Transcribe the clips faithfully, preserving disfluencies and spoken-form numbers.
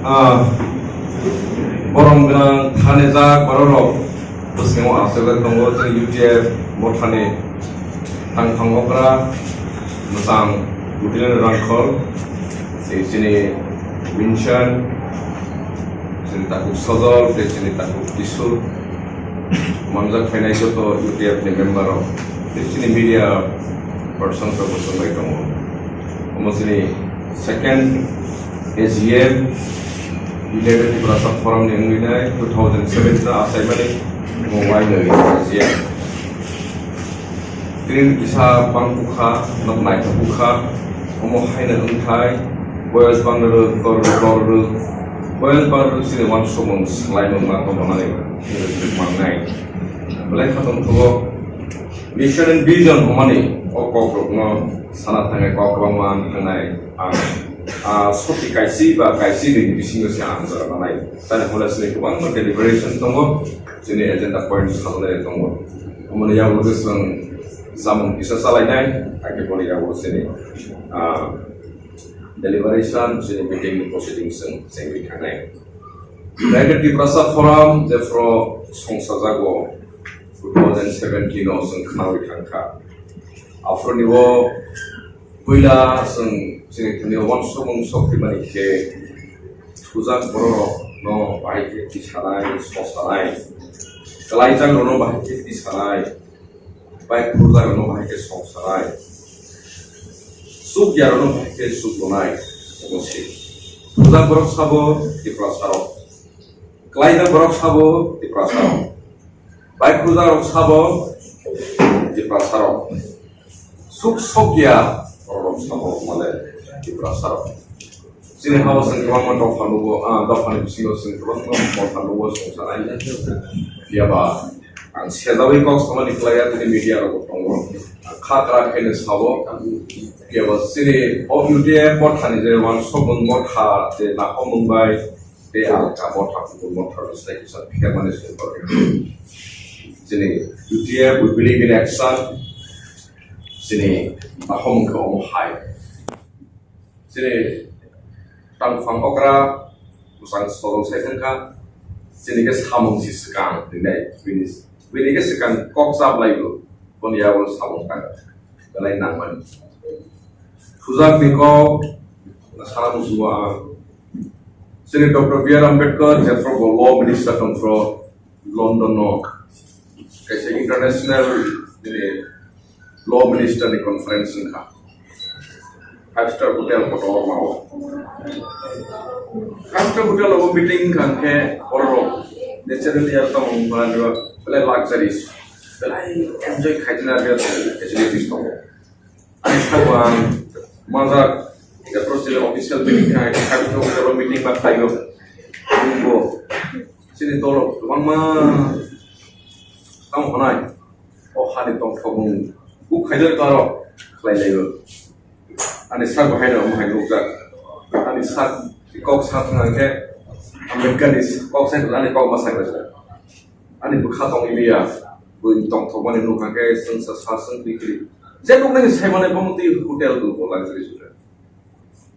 Ah, borom gwnang thanijak bororok bwskango achukjak tongo chini U T F mothani tangphang okra mwchang Gutilani Rangkhol, chini Vincent, chini Takhuk Sojol, tei chini Takhuk Kishore, manjak phainai joto U T F ni member rok, tei chini media person rok bo chwng bai tongo. Omo chini second A G M, United Tiprasa Forum ni wngwi nai two thousand seven ta achaimani omo wainwi A G M. Tini kisa bang bukha, nok naithok bukha, omo haino wngthai, boyos bang rwk, kor rwk, kor rwk, boyos bang rwk chini uansukmung swlaimung ma tongmanani mangnai. Belai kha tongthogo, mission and vision hwnmani o kokrokno sana thangnai, kok kwbangma thangnai. Ang, ah, soti kaisi ba kaisi ni bisingo se ang jora nanai. Tani hwnle chini kwbangma deliberation tongo, chini agenda point salnai tongo. Omoni yago chwng samung kisa chalainai, hakhe boni yago chini, ah, deliberation, chini meeting ni proceedings chwng chengwi thangnai. United Tiprasa Forum jephru songsajago two thousand seventeen o chwng khnawi thangkha. Aphuruni o puila chwng chini thani uansukmung sok tibani khe thujak bororokno bahai khe tisanai, sosanai, kwlaijak rokno bahai khe tisanai, bai khurjak rokno bahai khe songsanai, chukya rokno bahai khe chuklonai, omo se. Thujak borok sabo Tiprasa rok, kwlaijak borok sabo Tiprasa rok, bai khurjak rok sabo Tiprasa rok, suk sokya borok sabo male Tiprasa rok. Chini hao chwng kwbangma dopha nugo, ah, dophani bisingo chwng kwbangma motha nugo chwng sanai. Phiya ba ang sejawi kok samani kwlaiya tini media rok tongo. Ang kha kwrak khe no sao. Phiya ba chini o U T F mothani je uansukmung motha je nakomung bai tei alka motha kubun motha rok sai kisa phiya mani chwng kok. Chini U T F, we believe in action. Chini nakomung khe omo hai. Chini tangphang okra bwsang sodol sai thangkha, chini khe samung si swkang hinai, bini, bini khe swkang kok chaplaibo, boni yago samung tang belai nangmani. Thujak ni kok sana muchungo ang. Chini Doctor B R Ambedkar, jephru bo law minister tongphru, London no kaisa international, nini, law minister ni conference wngkha. Five star hotel kotorma o. Five star hotel o meeting wngkha hwnkhe borok naturally aro tamo wngmani belai luxuries, belai enjoy khaijana facilities tongo. Ani sabo ang manjak, jephru chini official meeting kha, kha, kha, meeting ma khlaiyo. Bo chini dolo kwbangma tamo hwnai, o hani tongthokmung buk khaijak taro khlai laiyo. Ani sabo haino omo hai nukjak. Ani sak kok sa thang khe, Ambedkar ni kok sa ani kok ma sa khe. Ani bwkha tong liya, bui tongthokmani nukha khe chwngsa sa chwng bikri. Je nuknani saimane bomo twi hotel bo bo luxury hotel.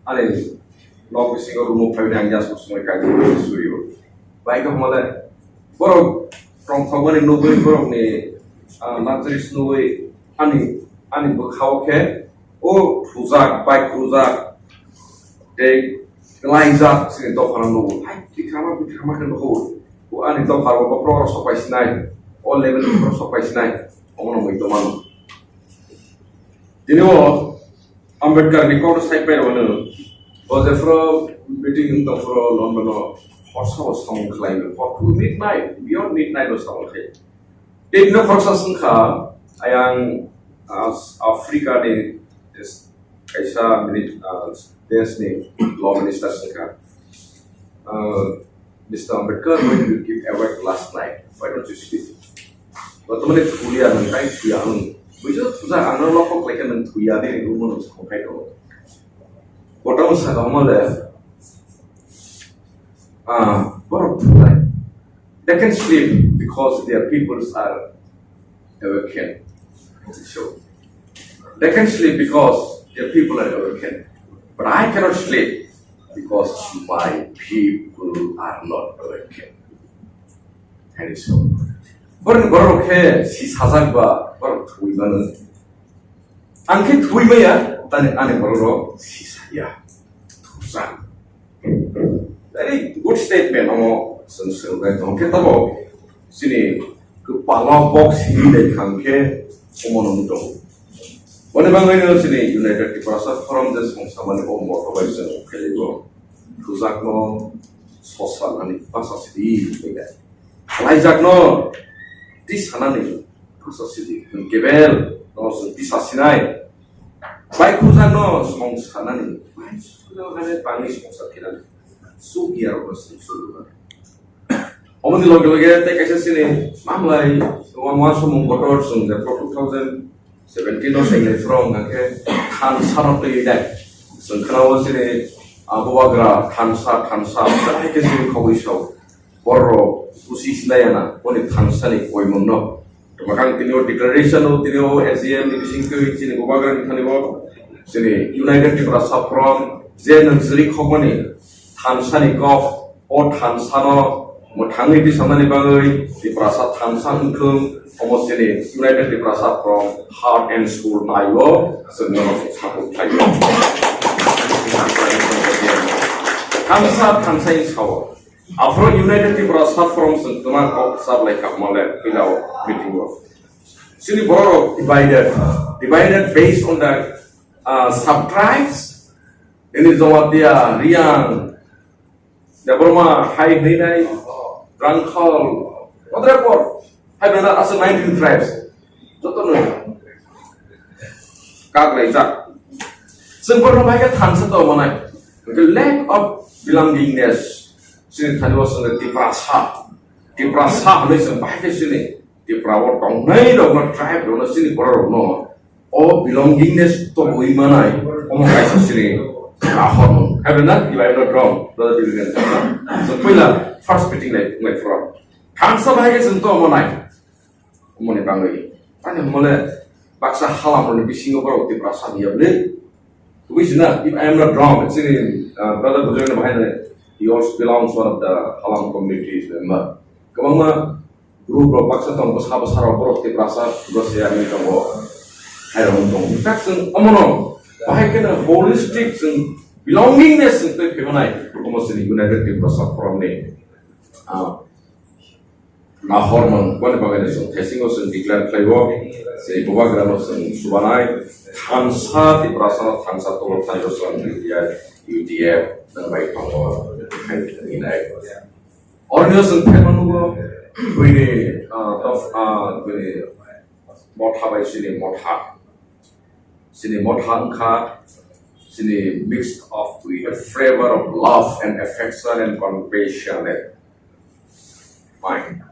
Ani nok bisingo room o phaimani ang jas kusumai kaijak surio. Bai khe hwnmale borok tongthokmani nugwi borokni, ah, luxuries nugwi ani, ani bwkhao khe o thujak, bai khurjak, tei klaijak chini dophano nugo. Hai, twi khama, twi khama khe nugo. O ani dopha rok bokhorok sok pai sinai, o level ni bokhorok sok pai sinai, omono mui tongmano. Tini o Ambedkar ni kok sai pai rwno, o jephru meeting wng tongphru London o horsa bo samung khlai no, for two midnight, beyond midnight o samung khlai. Tei no khoroksa swngkha, ayang, ah, Africa ni kaisa mini-, ah, desh ni law minister swngkha, ah, Mister Ambedkar, why did you keep awake last night? Why don't you sleep? Bo tamani thuya nang tai thuya ang. Bujo thuja ang no lokok leke nang thuya de ni rumo nang sakong khai to. Bo tamo saka mo le. Ah, borok thunai. They can sleep because their peoples are awakened. So, they can sleep because their people are awakened. But I cannot sleep because my people are not awakened. Thank you so much. Borok, borok khe si sajak ba, borok thwi mano. Ang khe thwi maya, tani ani borok rok si saya. Thujak. Very good statement, omo chwng swrwngbai tong khe tabo. Chini kwpalo bok simi dai kham khe omo nung tong. Boni bagwi no chini United Tiprasa Forum je songsamani o moto bai chwng khelaibo. Thujakno sosa nani basa sidi khlaijakno tisanani basa sidi kebel no chwng tisa sinai. Bai thujakno songsanani bai sukno hane tangwi songsa khelani. Suk ya ro sung sung. Omoni loge loge tei kaisa chini mamlai wangma somung kotor chwng je two thousand seventeen o sengni phrong hwnkhe thansa no twi dai. Chwng khna o chini, ah, bubagra thansa, thansa, belai khe chini khogwi sao. Borok kusi sinai ana, boni thansa ni koimung no. Tamo kang tini o declaration o, tini o S D M ni bising twi chini bubagra ni thani o, chini United Tiprasa Front, je nwng chwri khokmani thansa ni kok, o thansa no mwthangwi tisamani bagwi Tiprasa thansa wngthung, omo chini United Tiprasa Front heart and soul nai o, chwng no support khlai o. Thansa, thansa wng sao. Aphuru United Tiprasa Front chwng twma kok chaplai kha mole puila o meeting o. Chini borok rok divided, divided based on the, uh, sub-tribes. Ini Jamatia, Riang, Debbarma, Hai Hwinai, Rangkhal, Kotrepor, Hai Benda, aswk nineteen tribes. Joto no kak laijak. Chwng borok bai khe thansa to manai. The lack of belongingness. Chini thani o chwng Tiprasa. Tiprasa hwnwi chwng bahai khe chini Tipra o tongnai rokno tribe rokno chini borok rokno o belongingness to bui manai omo kaisa chini ahormung. Hai na dibai no drum brother dibai no. So puila first meeting lai lai pro. Thansa bahai khe chwng to manai. Omoni bagwi. Ani mole baksa halamrokni bisingo borok Tiprasa hiya bwle. Tubui sina, if I am not wrong, chini, uh, brother Bujrang bahai ne, he also belongs one of the Halam community member. Kwbangma group rok baksa tongo, bwsa bwsa rok borok Tiprasa, Tiprasa ya ani tongo. Hai rok tongo. In fact, chwng omono bahai khe holistic chwng belongingness chwng tei phemanai. Omo chini United Tiprasa Forum ni, uh, Nahormung boni bagwi no chwng thaisingo chwng declare khlaibo, chini bubagrano chwng chubanai, thansa Tiprasano thansa tolok thaio chwng U T F, U T F nang bai tongo, hai hinai. Oroni chwng phai manugo, buini, ah, dof-, ah, buini motha bai chini motha. Chini motha wngkha, chini mix of, we have flavor of love and affection and compassionate mind.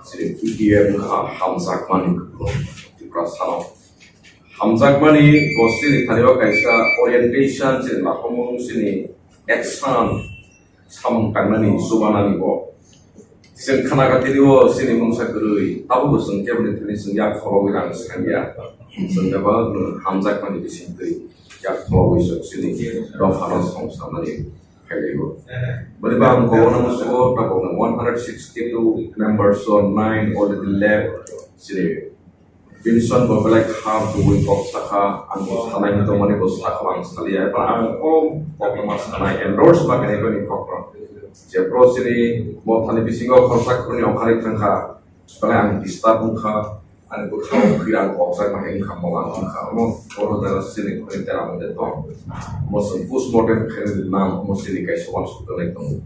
Chini P D M wngkha hamjakmani kupulung Tiprasano. Hamjakmani bo chini thani o kaisa orientation, chini nakhumung, chini action, samung tangnani, chubanani bo. Chwng khna kha tini o chini mungsa kwrwi, tabukbo chwng keboni thani chwng yak phologwi rang sanya. Chwng khe bo hamjakmani bisingtwi yak phologwi chwng chini dophano songsamani khailaibo. Boni bagwi ang kobono musugo tabukno one hundred sixty-two members o nine already left chini Pinson bo belai kha kubui kok sakha, ang bo sanai hwn tongmani bo sakha ang salia, eba ang kom kok ma sanai endorse ma kene bani kok no. Je pro chini mothani bisingo khorsa khorni ongkhari thangkha, belai ang disturb wngkha, ani bwkhao khwi ang kokjak ma hai wngkha, molang wngkha, omo oro jora chini khorni tera mode tong. Omo chwng postmortem khainani nang, omo chini kaisa uansuk tongnai tongo.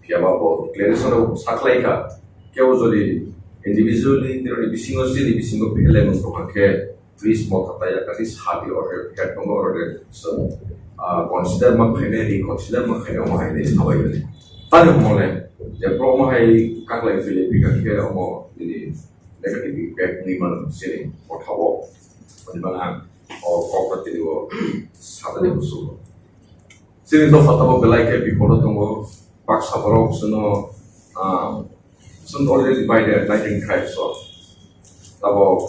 Phiya ba bo declaration rok sakhlai kha, kebo jodi individually nirokni bisingo chini bisingo phelemung tongkha khe, please motha taiya kati sadi order head tongo order so, ah, consider ma khaine, reconsider ma khaine, omo hai ni sabai bani. Tani omo le, je pro omo hai kaklai philai phika khe omo nini negative impact ni mano chini motha o. Ani bana ang o kok tini o sadani busu. Chini dopha tabo belai khe bipodo tongo. Baksa borok chwngno, ah, chwng already divided nineteen tribes o. Tabo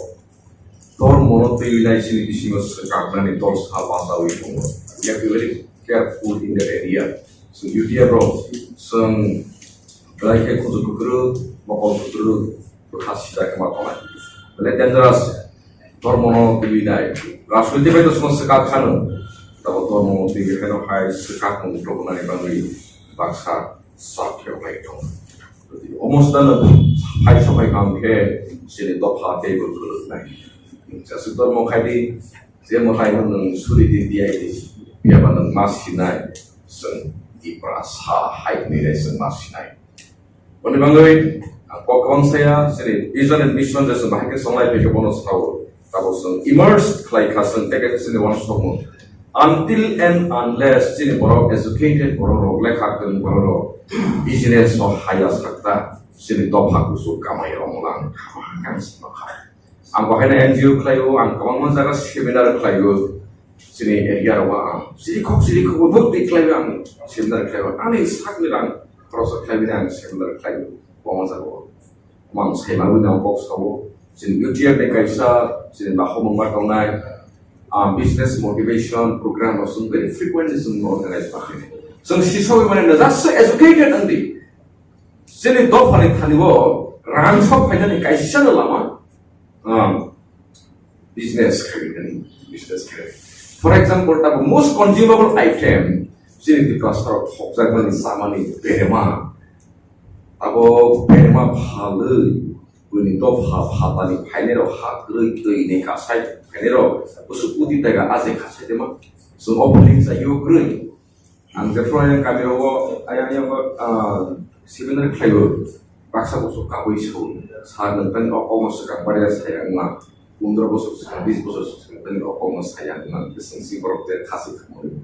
dol mono twi nai chini bisingo swkaknani dol sa bachawi tongo. We have to be very careful in that area. So, U T F rok, chwng belai khe kuchuk kukruk, mokol kukruk, bwkha sida khe ma tongnai. Belai dangerous, dhormono twiwi nai. Rajniti bai to chwng swkak khano, tabo dhormono twiwi khe no hai swkak mung tubunani bagwi baksa sak khe bai tong. Omo sida no hai sabai kam khe chini dopha teibo khuluk nai. Jasuk dhormo khai di, je mwtai no nwng suri di, di ai di, phiya ba nwng ma sinai, chwng Tiprasa hai hwnwi le chwng ma sinai. Boni bagwi ang kok kwbang saya, chini vision and mission je chwng bahai khe chonglai phaikhe bono sao. Tabo chwng emerge khlai kha chwng tei kaisa chini uansukmung. Until and unless chini borok educated borok rok, lekha kwrwng borok rok business o haya sakta, chini dopha kuchuk kamai rok lang kha, kang sima kha. Ang bo haino N G O khlaio, ang kwbangma jaga seminar khlaio, chini area rogo ang chirikhok chirikhok bo bwtwi khlaio, ang seminar khlaio, ani sakni rang khorosa khlaiwi ang seminar khlaio, kwbangma jaga o. Omo ang saimani ang kok sao, chini U T F ni kaisa, chini bahomung ma tongnai, ah, business motivation program rok chwng very frequently chwng organize ma khainai. Chwng sisawi mane no just educated wngdi. Chini dophani thani o rang sok phainani kaisa no lama, um, business khainani, business khainani. For example, tabo most consumable item, chini Tiprasa rok thokjakmani, chamani, berema. Tabo berema phalwi, buini dopha phatani phainai rok ha kwrwi twi ni kasai phainai rok, bwswk koti taka aje kasai de ma. Chwng o building sa yo kwrwi. Ang jephru ayang kami rogo, ayang, ayang, ah, seminar khlaibo, baksa bosok kabui so, sa nang tani o komo swkang baria saya wngma, pondro bosok swkang, bis bosok swkang tani o komo saya wngma, bising si borok je khasi khamui.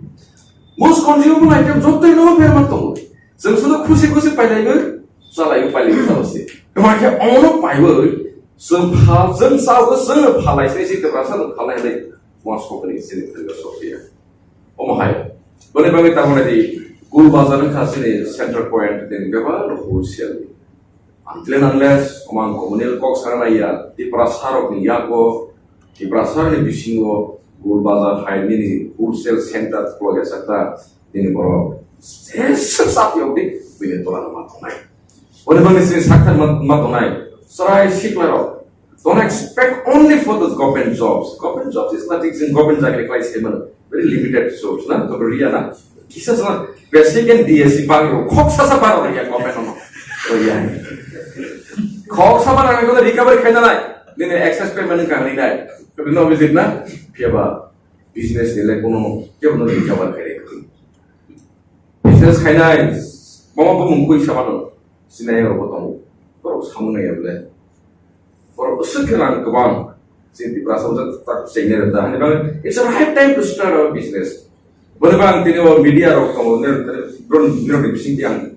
Most consumable item jotoi no berma tongo. Chwng sono khusi khusi pailaibo, chalaibo pailaibo chalo se. Tuma khe ono paibo, chwng phal, chwng sao, chwng phalai se, se tebra sa phalai le, mas ko kani sini tani so ya. Omo hai, boni bagwi tamo nai di, Gul Bazar wngkha chini center point, tini bebak no wholesale. Until and unless, omo ang communal kok sana nai ya, Tiprasa rok ni yago, Tiprasa ni bisingo, Gul Bazar hai nini wholesale center klo ya sakta, nini borok, jesa sap yok di, bini tola ma tongnai. Boni bagwi chini sakthar ma, ma tongnai, chwrai sikla rok, Don't expect only for the government jobs. Government jobs is nothing, chwng government chakri khlai se mano. Very limited source, na? To riya na? Kisa sa basic and D S C bang ro, khok sa sa baro ya government no. To ya. Khok sa baro ko recovery khaina nai. Nini excess payment ka ni nai. To no visit na? Phiya ba business ni le kono ke bono recover khai. Business khainai, mama bo mung kui sama no. Sinai ro boto. Borok samung nai ble. Borok swk khe rang kwbang. Chini Tiprasa bo tak chengnai rok da. Hani bang, it's a right time to start our business. Boni bang tini o media rok tongo, nir, nir, nir, nir, bising tiang.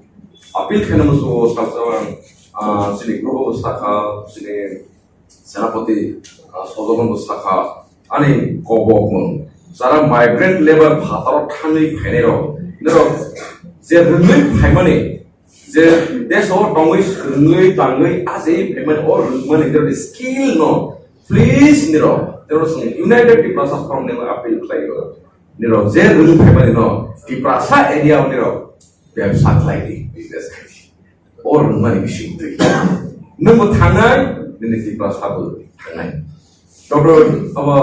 Appeal khaina mo so sa sa ang, ah, chini group o sakha, chini Senapati, ah, Sojogon bo sakha, ani kobok mung. Jara migrant labor phataro thangwi phainai rok. Nirok je rwngwi phaimani, je deso tongwi swrwngwi tangwi ajei phaimani o rwngmani nirok skill no. Please nirok, nirok song United Tiprasa Forum ni appeal khlai o. Nirok je rwngwi phaimani no, Tiprasa area o nirok bebsa khlai di, business khai di. O rwngmani bising twi. Nwng bo thangnai, nini Tiprasa bo thangnai. Doctor, abo,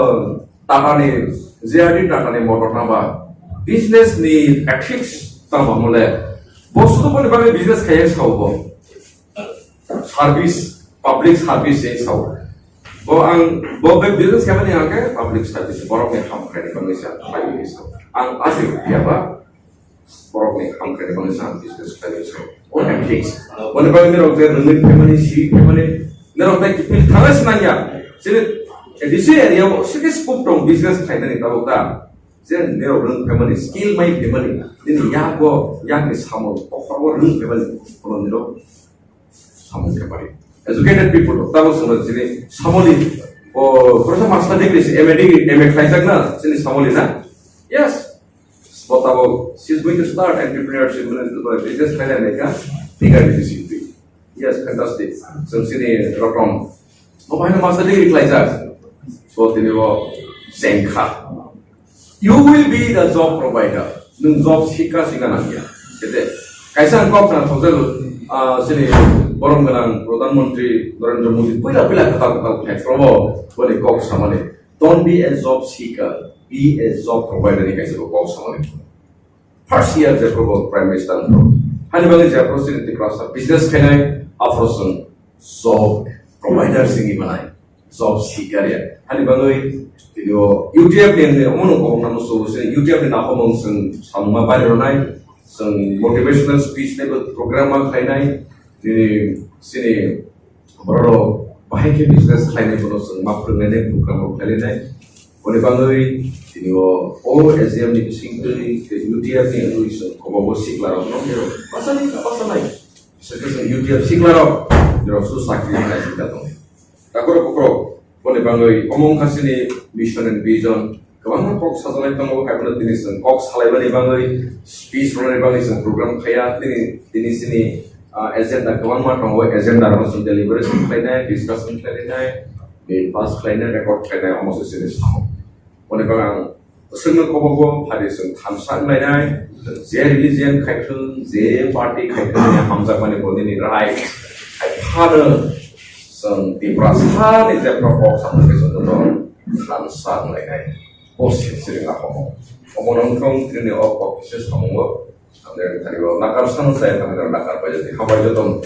Tata ni, J R D Tata ni motor tangba, business ni ethics tangba mole, bo sudo boni bagwi business khaiya sao bo. Service, public service se sao. Bo ang, bo be business khaimani hwnkhe public service, borok ni ham khaini bagwi sa, khlaiwi sao. Ang aswk phiya ba, borok ni ham khaini bagwi sa business khlaiwi sao. O ethics. Boni bagwi nirok je rwngwi phaimani, si phaimani, nirok tai kiphil thangna sinangya. Chini A D C area o sikhe scope tong business khlainani tabuk da. Je nirok rwng phaimani, skill mai phaimani, nini yago, yakni samung, kokhorbo rwng phaimani, bono nirok samung khe pai. Educated people, tamo songno chini samoli, o, professor master degree, M A degree, M A khlaijak na, chini samoli na? Yes. Bo tamo, she's going to start entrepreneurship, business khlaina naikha, bigger decision. Yes, fantastic. Chwng chini rotom. Bo bahai master degree khlaijak. So tini bo chengkha. You will be the job provider. Nwng job seeker singna nangya. Kete, kaisa ang kok sana thokjago, ah, sini borom gwnang Pradhan Mantri Narendra Modi puila puila kwtal kwtal khai probo boni kok samani. Don't be a job seeker, be a job provider ni kaisa kok samani. First year je probo Prime Minister no. Hani bagwi je probo sini Tiprasa business khainai, afro song job provider sini manai. Job seeker ya. Hani bagwi tini o U T F ni, ni omo no kok namo so se U T F ni nahomong song samma bari ronai, song motivational speech nebo program ma khainai, nini sini borok bahai khe business khlainai bono song ma phwrwngnai program rok khlainai. Oni bagwi tini o, o S D M ni bising twi U T F ni wngwi song kobo sikla rok no basa nai, basa nai. Song U T F sikla rok, rok su sakri khlai sing ta tong. Takoro kokro, boni bagwi omo wngkha sini mission and vision. Kwbangma kok sajalai tongo, haiphano tini chwng kok salaimani bagwi, speech rwnani bagwi chwng program khaiya. Tini, tini sini, ah, agenda kwbangma tongo, agenda rokno chwng deliberation khlainai, discussion khlainai, bill pass khlainai, record khlainai, omo se sini samo. Boni bagwi ang Chwngno kobogo phari chwng thansa wnglainai, je religion khai thung, je party khai thung, hamjakmani bo nini right. Hai phano chwng Tiprasa ni je kok samung khe chwng no thansa wnglainai. Bo se chwng na homo. Omo nong thung tini o kok se samungo. Ang de thani o nakar sano sai thani nakar pai jadi hambai joto.